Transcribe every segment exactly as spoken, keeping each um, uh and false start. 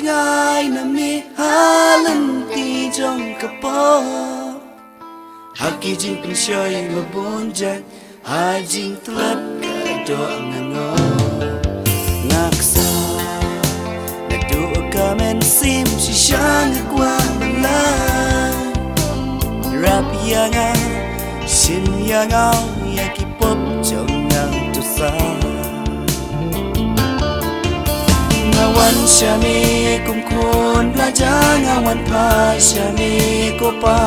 Ngai na me ha lynti jong ka pop, ha ki jingpynshoi ba bun jait, ha jingtlot ka doh nga ngop. Nga ksa, nga duh ka mynsiem shisha nga kwah ban lait. Rap ïa nga, shim ïa nga, ïa ki pop jong nga tu sa. Nga wan sha me kum khun la jong nga, wan phai sha me ko Pa.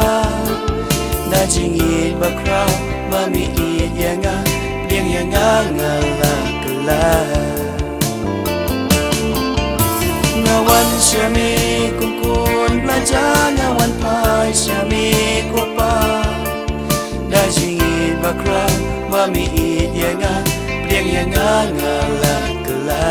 Da jingïeit bakhraw ba me ïeit ïa nga, pdiang ïa nga nga la kylla. Nga wan sha me kum khun la jong nga, wan phai sha me ko Pa. Da jingïeit bakhraw ba me ïeit ïa nga, pdiang ïa nga nga la kylla.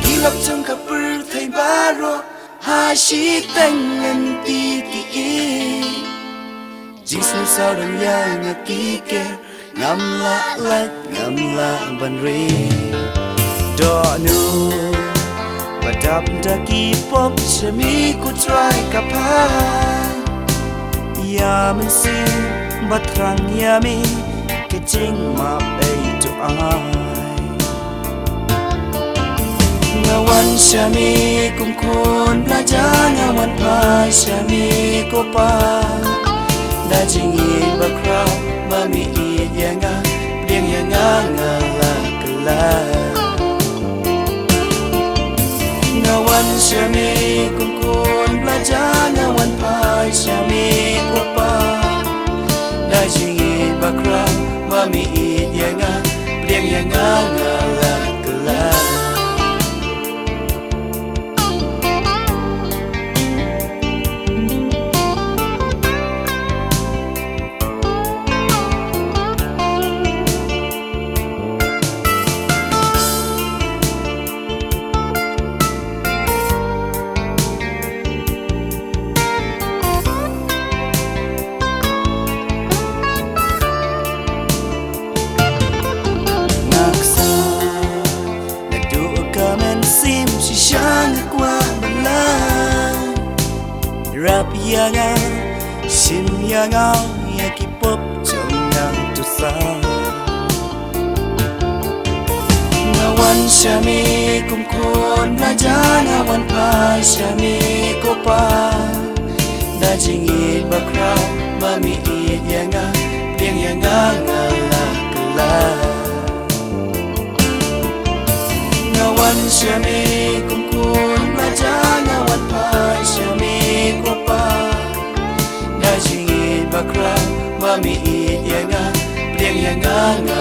Ki lok jong ka pyrthei baroh ha shiteng ngan titi. Jingsngewsarong ïa nga ki ker, ngam lah lait, ngam lah ban ri. Dohnud ba dap da ki pop sha me ko Trai ka phai. Ïa mynsiem ba thrang ïa me, ka jingmap ei to ai. Nga wan sha me kum khun la jong nga, wan phai sha me ko Pa. Da jingïeit bakhraw ba me ïeit ïa nga, pdiang ïa nga nga la kylla. Nga wan sha me kum khun la jong nga, wan phai sha me ko Pa. Da jingïeit bakhraw ba me ïeit ïa nga, pdiang ïa nga nga la kylla. Nga ksa, nga duh ka mynsiem shisha nga kwah ban lait. Rap ïa nga, shim ïa nga, ïa ki pop jong nga tu sa. Nga wan sha me kum khun la jong nga, wan phai sha me ko Pa. Da jingïeit bakhraw ba me ïeit ïa nga, pdiang ïa nga nga la kylla. Nga wan sha me kum khun la jong nga, wan phai sha me ko Pa. Da jingïeit bakhraw ba me ïeit ïa nga, pdiang ïa nga nga